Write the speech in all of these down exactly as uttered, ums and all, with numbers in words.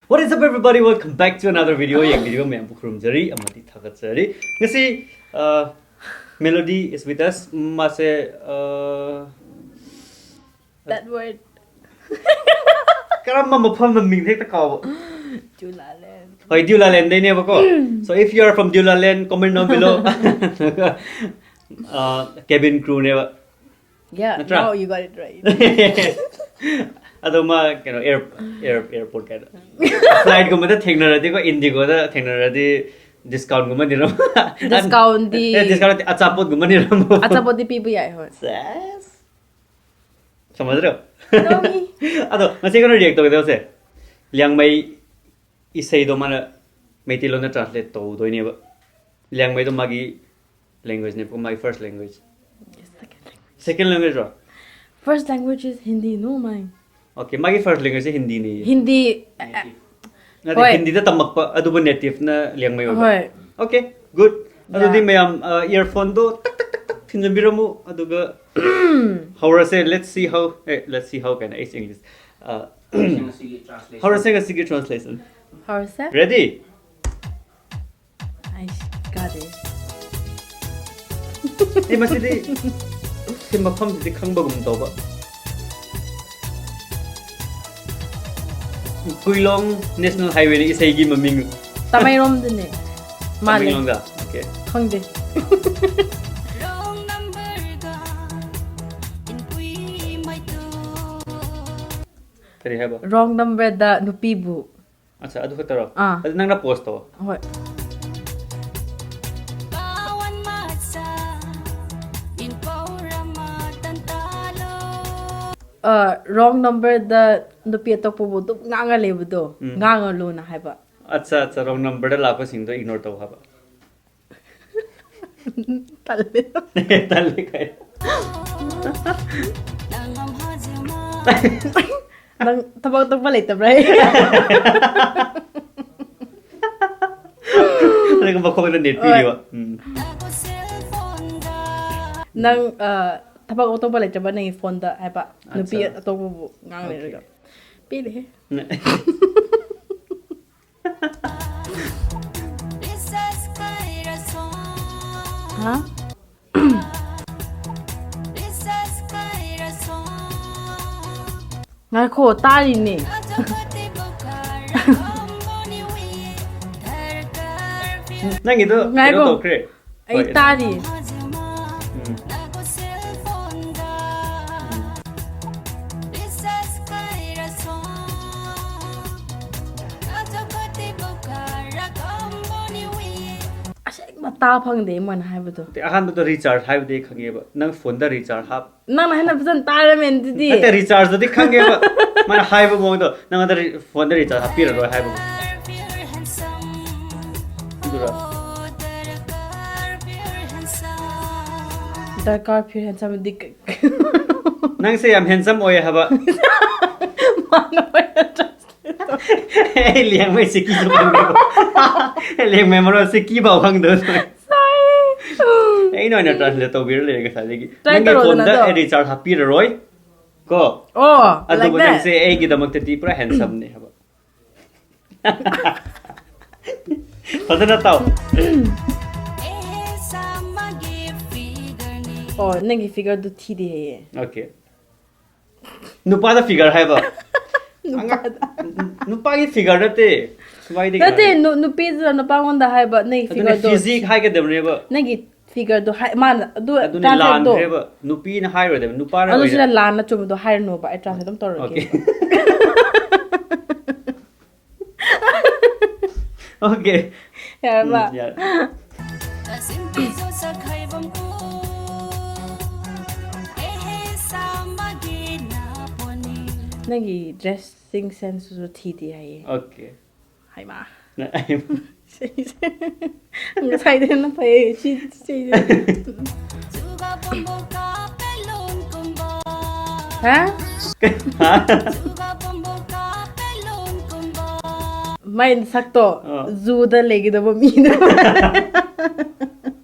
What is up, everybody? Welcome back to another video. ꯌꯦꯡꯕꯤꯔꯤꯕ ꯃꯌꯥꯝꯕꯨ ꯈꯨꯔꯨꯝꯖꯔꯤ ꯑꯃꯗꯤ ꯊꯥꯒꯠꯆꯔꯤ꯫ ꯉꯁꯤ, ꯑ, Melody is with us. ꯃꯥꯁꯦ, ꯑ, That word. ꯀꯔꯝꯕ ꯃꯐꯝ ꯃꯃꯤꯡ ꯍꯦꯛꯇ ꯀꯥꯎꯕ? Dulaland. ꯍꯣꯏ, Dulalandꯗꯩꯅꯦꯕꯀꯣ. So if you are from Dulaland, comment down below. ꯑ, cabin crewꯅꯦꯕ. Yeah, ꯅꯠꯇ꯭ꯔꯥ? Now you got it right. ꯑꯗꯣ ꯃꯥ ꯀꯩꯅꯣ, air, air, airport ꯀꯥꯏꯗ, flightꯀꯨꯝꯕꯗ ꯊꯦꯡꯅꯔꯗꯤꯀꯣ, Indigoꯗ ꯊꯦꯡꯅꯔꯗꯤ discountꯀꯨꯝꯕ ꯅꯤꯔꯝꯃꯣ. Discountꯗꯤ ꯑꯦ, discount ꯅꯠꯇꯦ, ꯑꯆꯥꯄꯣꯠꯀꯨꯝꯕ ꯅꯤꯔꯝꯃꯣ. ꯑꯆꯥꯄꯣꯠꯇꯤ ꯄꯤꯕ ꯌꯥꯏ, ꯍꯣꯏ. Yes. ꯁꯃꯖꯔꯣ? ꯅꯣꯡꯉꯤ꯫ ꯑꯗꯣ ꯉꯁꯤ ꯀꯩꯅꯣ react ꯇꯧꯒꯗꯕꯁꯦ, ꯂꯤꯌꯥꯡꯃꯩ ꯏꯁꯩꯗꯣ ꯃꯥꯅ ꯃꯩꯇꯩꯂꯣꯟꯗ translate ꯇꯧꯗꯣꯏꯅꯦꯕ. ꯂꯤꯌꯥꯡꯃꯩꯗꯣ ꯃꯥꯒꯤ languageꯅꯦꯕꯀꯣ, ꯃꯥꯒꯤ first language. Second languageꯔꯣ? First language is Hindi, no, mine. Okay, ꯃꯥꯒꯤ first languageHindi. ꯅꯠꯇꯦ, ꯍꯣꯏ. ꯍꯤꯟꯗꯤꯗ ꯇꯝꯃꯛꯄ, ꯑꯗꯨꯕꯨ nativeꯅ ꯂꯤꯌꯥꯡꯃꯩ ꯑꯣꯏꯕ. ꯍꯣꯏ. Okay, good. ꯑꯗꯨꯗꯤ Yeah. ꯃꯌꯥꯝ, ꯑ, earphoneꯗꯣ ꯇꯛ ꯇꯛ ꯇꯛ ꯇꯛ ꯊꯤꯟꯖꯟꯕꯤꯔꯝꯃꯨ, ꯑꯗꯨꯒ ꯍꯧꯔꯁꯦ. Let's see how, A, let's see how ꯀꯥꯏꯅ, ꯑꯩꯁ English. ꯑ, ꯍꯧꯔꯁꯦ ꯉꯁꯤꯒꯤ translation. ꯍꯧꯔꯁꯦ? Ready? ꯑꯩ ꯀꯥꯗꯦ꯫ ꯑꯦ, ꯃꯁꯤꯗꯤ ꯁꯤ ꯃꯐꯝꯁꯤꯗꯤ ꯈꯪꯕꯒꯨꯝ ꯇꯧꯕ꯫ ꯀꯨꯏꯂꯣꯡ National Highwayꯅꯤ ꯏꯁꯩꯒꯤ ꯃꯃꯤꯡ꯫ ꯇꯃꯩꯔꯣꯝꯗꯅꯦ꯫ ꯃꯥꯜꯂꯦ꯫ ꯇꯃꯦꯡꯂꯣꯡꯗ꯫ Okay. ꯈꯪꯗꯦ꯫ Wrong numberꯗ ꯏꯟꯄꯨꯏ ꯃꯥꯏꯇꯨ꯫ ꯀꯔꯤ ꯍꯥꯏꯕ? Wrong numberꯗ ꯅꯨꯄꯤꯕꯨ꯫ ꯑꯠꯆꯥ, ꯑꯗꯨ ꯈꯛꯇꯔꯣ? ꯑꯥ꯫ ꯑꯗꯨ ꯅꯪꯅ pause ꯇꯧ꯫ ꯍꯣꯏ꯫ ꯄꯥꯋꯟ ꯃꯆꯥ ꯏꯟꯄꯧꯔꯃ ꯇꯟꯇꯥꯂꯣ꯫ ꯑ, wrong numberꯗ ꯅꯨꯄꯤ ꯑꯇꯣꯞꯄꯕꯨ ꯑꯗꯨꯝ ꯉꯥꯡꯉ ꯂꯩꯕꯗꯣ꯫ ꯎꯝ꯫ ꯉꯥꯡꯉꯅꯨꯅ ꯍꯥꯏꯕ꯫ ꯑꯠꯆꯥ, ꯑꯠꯆꯥ, wrong numberꯗ ꯂꯥꯛꯄꯁꯤꯡꯗꯣ ignore ꯇꯧ ꯍꯥꯏꯕ꯫ ꯇꯜꯂꯦ꯫ ꯇꯜꯂꯦ ꯀꯥꯏ꯫ ꯅꯪ ꯑꯝꯍꯥꯖꯃ꯫ ꯅꯪ ꯊꯕꯛ ꯑꯇꯣꯞꯄ ꯂꯩꯇꯕ꯭ꯔꯥ? ꯑꯗꯨꯒ ꯃꯈꯣꯡꯗ net ꯄꯤꯔꯤꯕ꯫ ꯎꯝ꯫ ꯅꯪ cell phoneꯗ꯫ ꯅꯪ, ꯑ, ꯊꯕꯛ ꯑꯇꯣꯞꯄ ꯂꯩꯇꯕ꯭ꯔꯥ ꯅꯪꯒꯤ phoneꯗ ꯍꯥꯏꯕ? ꯅꯨꯄꯤ ꯑꯠꯆꯥ꯫ ꯑꯇꯣꯞꯄꯕꯨ ꯉꯥꯡ Okay. ꯂꯩꯔꯒ꯫ ꯄꯤꯗꯦꯍꯦ꯫ ꯉꯥꯏꯈꯣ, ꯇꯥꯔꯤꯅꯦ꯫ ꯅꯪꯒꯤꯗꯣ ꯀꯩꯅꯣ ꯉꯥꯏꯈꯣ꯫ ꯇꯧꯈ꯭ꯔꯦ꯫ ꯑꯩ ꯍꯣꯏ꯫ ꯇꯥꯔꯤ꯫ ꯎꯝ꯫ ꯑꯁꯦꯡꯕ ꯇꯥ ꯐꯪꯗꯦ ꯃꯣꯏꯅ ꯍꯥꯏꯕꯗꯣ꯫ ꯑꯍꯥꯟꯕꯗ ꯔꯤꯆꯥꯔꯖ ꯍꯥꯏꯕꯗꯤ ꯑꯩ ꯈꯪꯉꯦꯕ, ꯅꯪ ꯐꯣꯟꯗ ꯔꯤꯆꯥꯔꯖ ꯍꯥꯞ ꯅꯪꯅ ꯍꯦꯟꯅ ꯐꯖꯅ ꯇꯥꯔꯝꯃꯦ ꯑꯗꯨꯗꯤ꯫ ꯅꯠꯇꯦ, ꯔꯤꯆꯥꯔꯖꯇꯨꯗꯤ ꯈꯪꯉꯦꯕ꯫ ꯃꯥꯅ ꯍꯥꯏꯕ ꯃꯑꯣꯡꯗꯣ, ꯅꯪꯉꯣꯟꯗ ꯔꯤ- ꯐꯣꯟꯗ ꯔꯤꯆꯥꯔꯖ ꯍꯥꯞꯄꯤꯔꯔꯣꯏ ꯍꯥꯏꯕ꯫ ꯑꯗꯨꯔ? ꯗꯔꯀꯥꯔ ꯐꯤꯔ ꯍꯦꯟꯁꯝꯗꯤ ꯀ- ꯅꯪꯁꯦ ꯌꯥꯝ ꯍꯦꯟꯁꯝ ꯑꯣꯏꯌꯦ ꯍꯥꯏꯕ꯫ ꯃꯥꯅ ꯑꯣꯏꯅ translate ꯇꯧ- ꯑꯩ ꯂꯦꯡꯃꯩ ꯁꯤꯀꯤꯁꯨ ꯈꯪꯗꯦꯕ꯫ ꯑꯩ ꯂꯦꯡꯃꯩ ꯃꯔꯣꯟ ꯁꯤꯀꯤ ꯐꯥꯎ ꯈꯪꯗꯕ꯫ ꯑꯩꯅ ꯑꯣꯏꯅ ꯇ꯭ꯔꯥꯟꯁꯂꯦꯠ ꯇꯧꯕꯤꯔ ꯂꯩꯔꯦ ꯉꯁꯥꯏꯗꯒꯤ꯫ Try ꯅꯪꯒꯤ ꯇꯧꯔꯣꯗꯅ ꯐꯣꯟꯗ ꯑꯗꯣ꯫ ꯑꯩ ꯔꯤꯆꯥꯔꯖ ꯍꯥꯞꯄꯤꯔꯔꯣꯏ ꯀꯣ꯫ ꯑꯣ, ꯑꯗꯨꯕꯨ like that. ꯅꯪꯁꯦ ꯑꯩꯒꯤꯗꯃꯛꯇꯗꯤ ꯄꯨꯔꯥ ꯍꯦꯟꯁꯝꯅꯦ ꯍꯥꯏꯕ꯫ ꯐꯖꯅ ꯇꯥꯎ꯫ ꯑꯣ, ꯅꯪꯒꯤ ꯐꯤꯒꯔꯗꯨ ꯊꯤꯗꯦ ꯍꯥꯏꯌꯦ꯫ ꯑꯣꯀꯦ꯫ ꯅꯨꯄꯥꯗ ꯐꯤꯒꯔ ꯍꯥꯏꯕ꯫ ꯅꯨꯄꯥꯗ꯫ ꯅꯨꯄꯥꯒꯤ ꯐꯤꯒꯔ ꯅꯠꯇꯦ꯫ ꯁꯨꯃꯥꯏꯗꯤ ꯅꯠꯇꯦ, ꯅꯨ- ꯅꯨꯄꯤꯗꯨꯅ ꯅꯨꯄꯥꯉꯣꯟꯗ ꯍꯥꯏꯕ, ꯅꯪꯒꯤ ꯑꯗꯨꯅ ꯐꯤꯒꯔꯗꯣ ꯐꯤꯖꯤꯛ ꯍꯥꯏꯒꯗꯕꯅꯦꯕ꯫ ꯅꯪꯒꯤ ꯐꯤꯒꯔꯗꯣ ꯍꯥꯏ ꯃꯥꯅ ꯑꯗꯨ ꯑꯗꯨꯅꯤ translate ꯇꯣ꯫ ꯂꯥꯟꯈ꯭ꯔꯦꯕ꯫ ꯅꯨꯄꯤꯅ ꯍꯥꯏꯔꯣꯏꯗꯕ, ꯅꯨꯄꯥꯅ ꯑꯗꯨ ꯑꯣꯏꯅ- ꯁꯤꯗ ꯂꯥꯟꯅ ꯆꯨꯝꯕꯗꯣ ꯍꯥꯏꯔꯅꯣꯕ, ꯑꯩ translate ꯑꯗꯨꯝ ꯇꯧꯔꯒꯦ꯫ ꯑꯣꯀꯦ꯫ ꯑꯣꯀꯦ꯫ ꯌꯥꯔꯕ? ꯎꯝ, ꯌꯥꯔꯦ꯫ ꯅꯪꯒꯤ dressing sense ꯁꯨ ꯊꯤꯗꯦ ꯍꯥꯏꯌꯦ꯫ ꯑꯣꯀꯦ꯫ ꯍꯩꯃꯥ꯫ ꯅ- ꯉꯁꯥꯏꯗꯩ ꯍꯦꯟꯅ ꯐꯩꯌꯦ꯫ ꯁꯤ, ꯁꯤ꯫ ꯍꯥ? ꯍꯥ? ꯃꯥꯏ ꯅꯁꯛꯇꯣ ꯑꯥ꯫ ꯖꯨꯗ ꯂꯩꯒꯗꯕ ꯃꯤꯗꯣ꯫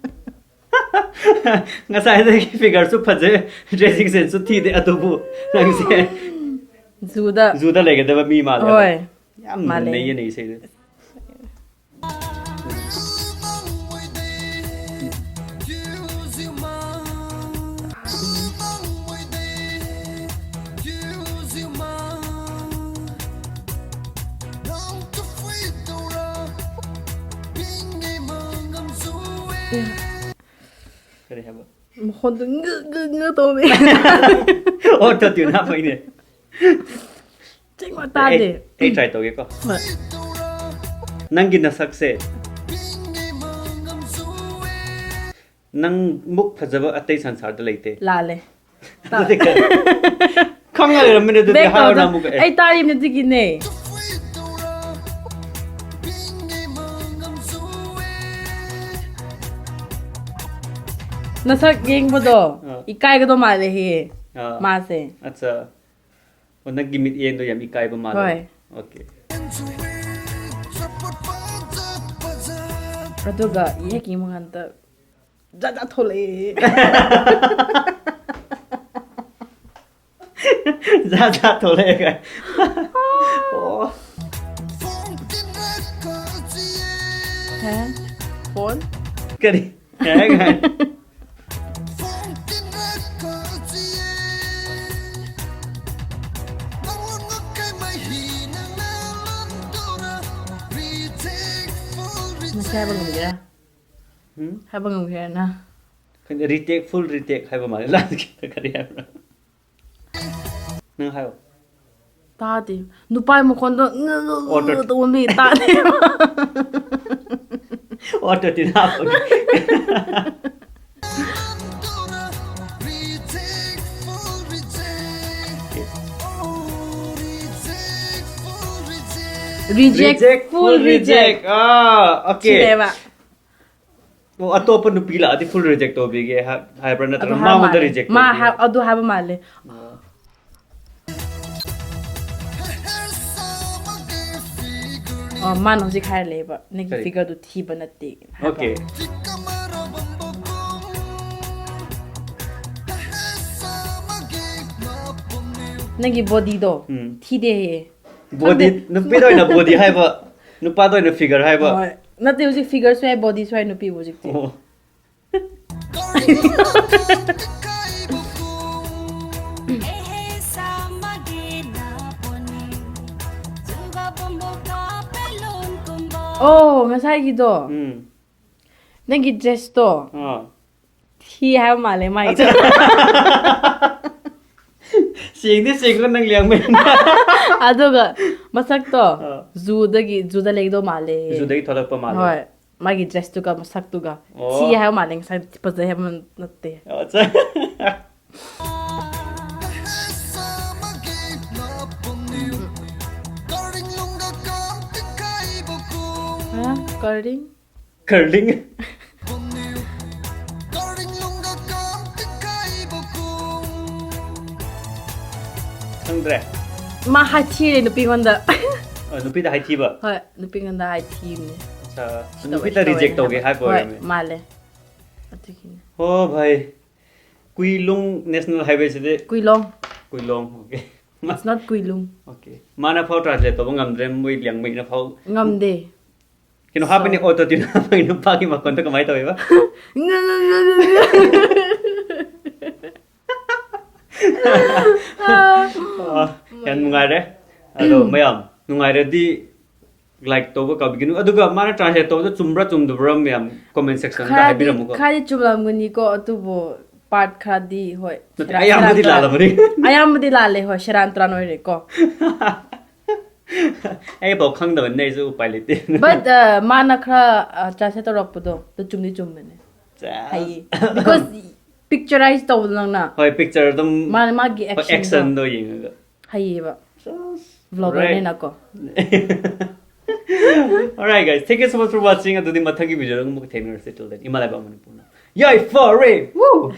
ꯉꯁꯥꯏꯗꯒꯤ ꯐꯤꯒꯔꯁꯨ ꯐꯖꯩ, dressing sense ꯁꯨ ꯊꯤꯗꯦ, ꯑꯗꯨꯕꯨ ꯅꯪꯁꯦ ꯖꯨꯗ꯫ ꯖꯨꯗ ꯂꯩꯒꯗꯕ ꯃꯤ ꯃꯥꯜꯂꯦ꯫ ꯍꯣꯏ꯫ ꯌꯥꯝ ꯃꯥꯜꯂꯦ꯫ ꯅꯩꯌꯦꯅꯦ ꯏꯁꯩꯗꯣ꯫ ꯀꯔꯤ ꯍꯥꯏꯕ? ꯃꯈꯣꯟꯗꯣ ꯉ ꯉ ꯉ ꯇꯧꯋꯦ꯫ ꯑꯣꯇꯣ ꯇ꯭ꯌꯨꯟ ꯍꯥꯞꯄꯩꯅꯦ꯫ ꯆꯦꯡ ꯇꯥꯗꯦ꯫ ꯑꯩ ꯇ꯭ꯔꯥꯏ ꯇꯧꯒꯦꯀꯣ꯫ ꯍꯣꯏ꯫ ꯅꯪꯒꯤ ꯅꯁꯛꯁꯦ ꯅꯪ ꯃꯨꯛ ꯐꯖꯕ ꯑꯇꯩ ꯁꯪꯁꯥꯔꯗ ꯂꯩꯇꯦ꯫ ꯂꯥꯜꯂꯦ꯫ ꯈꯪꯉ ꯂꯩꯔꯝꯃꯤꯅꯦ ꯑꯗꯨꯗꯤ꯫ Back ꯍꯥꯏꯔꯣꯅ ꯇꯧꯗ- ꯑꯃꯨꯛꯀ꯫ ꯑꯦ꯫ ꯑꯩ ꯇꯥꯔꯤꯕꯅꯦ ꯑꯗꯨꯒꯤꯅꯦ꯫ ꯅꯁꯛ ꯌꯦꯡꯕꯗꯣ ꯑꯥ꯫ ꯏꯀꯥꯏꯒꯗꯧ ꯃꯥꯜꯂꯦ ꯍꯦ꯫ ꯑꯥ꯫ ꯃꯥꯁꯦ꯫ ꯑꯠꯆꯥ꯫ ꯑꯣ, ꯅꯪꯒꯤ ꯃꯤꯠꯌꯦꯡꯗꯣ ꯌꯥꯝ ꯏꯀꯥꯏꯕ ꯃꯥꯜꯂꯦ꯫ ꯍꯣꯏ꯫ ꯑꯣꯀꯦ꯫ ꯑꯗꯨꯒ ꯍꯦꯛ ꯌꯦꯡꯕ ꯀꯥꯟꯗ ꯖꯥꯠ ꯖꯥꯠ ꯊꯣꯛꯂꯛꯑꯦ꯫ ꯖꯥꯠ ꯖꯥꯠ ꯊꯣꯛꯂꯛꯑꯦ ꯀꯥꯏ꯫ ꯑꯣ꯫ ꯍꯦ? ꯐꯣꯟ? ꯀꯔꯤ? ꯀꯩ ꯍꯥꯏ ꯀꯥꯏ? ꯉꯁꯤ ꯍꯥꯏꯕ ꯉꯝꯒꯦꯔꯥ? ꯍꯥꯏꯕ ꯉꯝꯒꯦꯔꯥ ꯅꯪ? ꯈꯪꯗꯦ, ꯔꯤꯇꯦꯛ, ꯐꯨꯜ ꯔꯤꯇꯦꯛ ꯍꯥꯏꯕ ꯃꯥꯜꯂꯦ꯫ ꯂꯥꯟꯈꯤꯗ ꯀꯔꯤ ꯍꯥꯏꯕ꯭ꯔꯥ? ꯅꯪ ꯍꯥꯏꯌꯣ꯫ ꯇꯥꯗꯦ꯫ ꯅꯨꯄꯥꯒꯤ ꯃꯈꯣꯟꯗꯣ ꯉ- ꯉ- ꯉ- ꯑꯣꯇꯣ- ꯇꯧꯕ ꯃꯤ ꯇꯥꯗꯦ꯫ ꯑꯣꯇꯣ ꯇ꯭ꯌꯨꯟ ꯍꯥꯞꯄꯒꯤ꯫ Reject, full reject. ꯑꯥ, ꯑꯣꯀꯦ꯫ ꯁꯤꯅꯦꯕ꯫ ꯑꯣ, ꯑꯇꯣꯞꯄ ꯅꯨꯄꯤ ꯂꯥꯛꯑꯗꯤ ꯐꯨꯜ ꯔꯤꯖꯦꯛ ꯇꯧꯕꯤꯒꯦ ꯍꯥꯏ-, ꯍꯥꯏꯕ꯭ꯔꯥ, ꯑꯗꯨ ꯅꯠꯇ꯭ꯔꯒ ꯍꯥꯏꯕ ꯃꯉꯣꯟꯗ ꯃꯥꯜꯂꯦ꯫ ꯔꯤꯖꯦꯛ ꯃꯥ ꯇꯧꯕꯤꯒꯦ? ꯍꯥꯏ-, ꯑꯗꯨ ꯍꯥꯏꯕ ꯃꯥꯜꯂꯦ꯫ ꯑꯣ, ꯃꯥꯅ ꯍꯧꯖꯤꯛ ꯍꯥꯏꯔ ꯂꯩꯕ, "ꯅꯪꯒꯤ ꯀꯔꯤ? ꯐꯤꯒꯔꯗꯨ ꯊꯤꯕ ꯅꯠꯇꯦ" ꯍꯥꯏꯕ꯫ ꯑꯣꯀꯦ꯫ ꯅꯪꯒꯤ ꯕꯣꯗꯤꯗꯣ ꯎꯝ꯫ ꯊꯤꯗꯦ ꯍꯦ꯫ ꯕꯣꯗꯤ, ꯈꯪꯗꯦ꯫ ꯅꯨꯄꯤꯗ ꯑꯣꯏꯅ ꯕꯣꯗꯤ ꯍꯥꯏꯕ, ꯅꯨꯄꯥꯗ ꯑꯣꯏꯅ ꯐꯤꯒꯔ ꯍꯥꯏꯕ꯫ ꯍꯣꯏ꯫ ꯅꯠꯇꯦ, ꯍꯧꯖꯤꯛ ꯐꯤꯒꯔꯁꯨ ꯌꯥꯏ, ꯕꯣꯗꯤꯁꯨ ꯌꯥꯏ ꯅꯨꯄꯤꯕꯨ ꯍꯧꯖꯤꯛꯇꯤ꯫ ꯑꯣ꯫ ꯑꯣ, ꯉꯁꯥꯏꯒꯤꯗꯣ꯫ ꯎꯝ꯫ ꯅꯪꯒꯤ dressꯇꯣ ꯑꯥ ꯊꯤ ꯍꯥꯏꯕ ꯃꯥꯜꯂꯦ ꯃꯥꯒꯤ꯫ ꯁꯦꯡꯗꯤ ꯁꯦꯡꯉꯣ ꯅꯪ ꯂꯤꯌꯥꯡꯃꯩ꯫ ꯑꯗꯨꯒ ꯃꯁꯛꯇꯣ ꯑꯥ. ꯖꯨꯗꯒꯤ ꯖꯨꯗ ꯂꯩꯒꯗꯧ ꯃꯥꯜꯂꯦ꯫ ꯖꯨꯗꯒꯤ ꯊꯣꯛꯂꯛꯄ ꯃꯥꯜꯂꯦ. ꯍꯣꯏ, ꯃꯥꯒꯤ dressꯇꯨꯒ ꯃꯁꯛꯇꯨꯒ. ꯑꯣ. ꯊꯤ ꯍꯥꯏꯕ ꯃꯥꯜꯂꯦ, ꯉꯁꯥꯏ ꯐꯖꯩ ꯍꯥꯏꯕ ꯅꯠꯇꯦ. ꯑꯠꯆꯥ. ꯀꯔꯤꯡ. Curling. ꯈꯪꯗ꯭ꯔꯦ. ꯃꯥ ꯍꯥꯏꯊꯤꯔꯦ ꯅꯨꯄꯤꯉꯣꯟꯗ. ꯑ, ꯅꯨꯄꯤꯗ ꯍꯥꯏꯊꯤꯕ. ꯍꯣꯏ, ꯅꯨꯄꯤꯉꯣꯟꯗ ꯍꯥꯏꯊꯤꯕꯅꯦ. ꯑꯠꯆꯥ. ꯇꯧꯋꯦ, ꯅꯨꯄꯤꯗ ꯇꯧꯋꯦ reject ꯇꯧꯒꯦ ꯍꯥꯏꯕ. ꯍꯥꯏꯕ ꯍꯣꯏ, ꯑꯣꯏꯔꯝꯃꯦ. ꯃꯥꯜꯂꯦ. ꯑꯗꯨꯒꯤꯅꯦ. ꯍꯣ ꯚꯥꯏ. ꯀꯨꯏꯂꯨꯡ national highwayꯁꯤꯗꯤ. ꯀꯨꯏꯂꯣꯡ. ꯀꯨꯏꯂꯣꯡ. Okay. It's not ꯀꯨꯏꯂꯨꯡ. Okay. ꯃꯥꯅ ꯐꯥꯎ translate ꯇꯧꯕ ꯉꯝꯗ꯭ꯔꯦ, ꯃꯣꯏ ꯂꯤꯌꯥꯡꯃꯩꯅ ꯐꯥꯎ. ꯉꯝꯗꯦ. ꯀꯩꯅꯣ ꯍꯥꯞꯄꯅꯤ, So. Auto Tune ꯍꯥꯞꯄꯅꯤ, ꯅꯨꯄꯥꯒꯤ ꯃꯈꯣꯟꯗꯣ ꯀꯃꯥꯏꯅ ꯇꯧꯋꯦꯕ? ꯑ, ꯌꯥꯝ ꯅꯨꯡꯉꯥꯏꯔꯦ. ꯑꯗꯣ ꯃꯌꯥꯝ ꯅꯨꯡꯉꯥꯏꯔꯗꯤ like ꯇꯧꯕ ꯀꯥꯎꯕꯤꯒꯅꯨ, ꯑꯗꯨꯒ ꯃꯥꯅ translate ꯇꯧꯕꯗ ꯆꯨꯝꯕ꯭ꯔꯥ ꯆꯨꯝꯗꯕ꯭ꯔꯥ ꯃꯌꯥꯝ comment sectionꯗ ꯈꯔꯗꯤ ꯍꯥꯏꯕꯤꯔꯝꯃꯨꯀꯣ. ꯈꯔꯗꯤ ꯆꯨꯝꯂꯝꯒꯅꯤꯀꯣ, ꯑꯗꯨꯕꯨ part ꯈꯔꯗꯤ ꯍꯣꯏ. ꯅꯠꯇꯦ, ꯁꯦꯔꯥꯟ ꯑꯌꯥꯝꯕꯗꯤ ꯇꯨꯔꯥꯟ. ꯂꯥꯜꯂꯝꯃꯅꯤ. ꯑꯌꯥꯝꯕꯗꯤ ꯂꯥꯜꯂꯦ, ꯍꯣꯏ, ꯁꯦꯔꯥꯟ ꯇꯨꯔꯥꯟ ꯑꯣꯏꯔꯦꯀꯣ. ꯑꯩ ꯄꯥꯎ ꯈꯪꯗꯕꯅꯤꯅ ꯑꯩꯁꯨ ꯎꯄꯥꯏ ꯂꯩꯇꯦ. But uh, ꯃꯥꯅ ꯈꯔ uh, translate ꯇꯧꯔꯛꯄꯗꯣ ꯑꯗꯨ ꯆꯨꯝꯗꯤ ꯆꯨꯝꯕꯅꯦ. ꯆꯥ. ꯍꯩꯌꯦ. Because picturize ꯇꯧꯕꯗꯣ ꯅꯪꯅ. ꯍꯣꯏ, picture ꯑꯗꯨꯝ. ꯃꯥꯅ ꯃꯥꯒꯤ ꯍꯣꯏ, actionꯗꯣ. Actionꯗꯣ ꯌꯦꯡꯉꯒ. ꯍꯩꯌꯦꯕ. Just Vloggerꯅꯤꯅꯀꯣ. Alright guys, thank you so much for watching. ꯑꯗꯨꯗꯤ ꯃꯊꯪꯒꯤ videoꯗ ꯑꯃꯨꯛ ꯊꯦꯡꯅꯔꯁꯦ. Till then, ꯏꯃꯥ ꯂꯩꯕꯥꯛ ꯃꯅꯤꯄꯨꯔꯅ ꯌꯥꯏꯐꯔꯦ. Woo!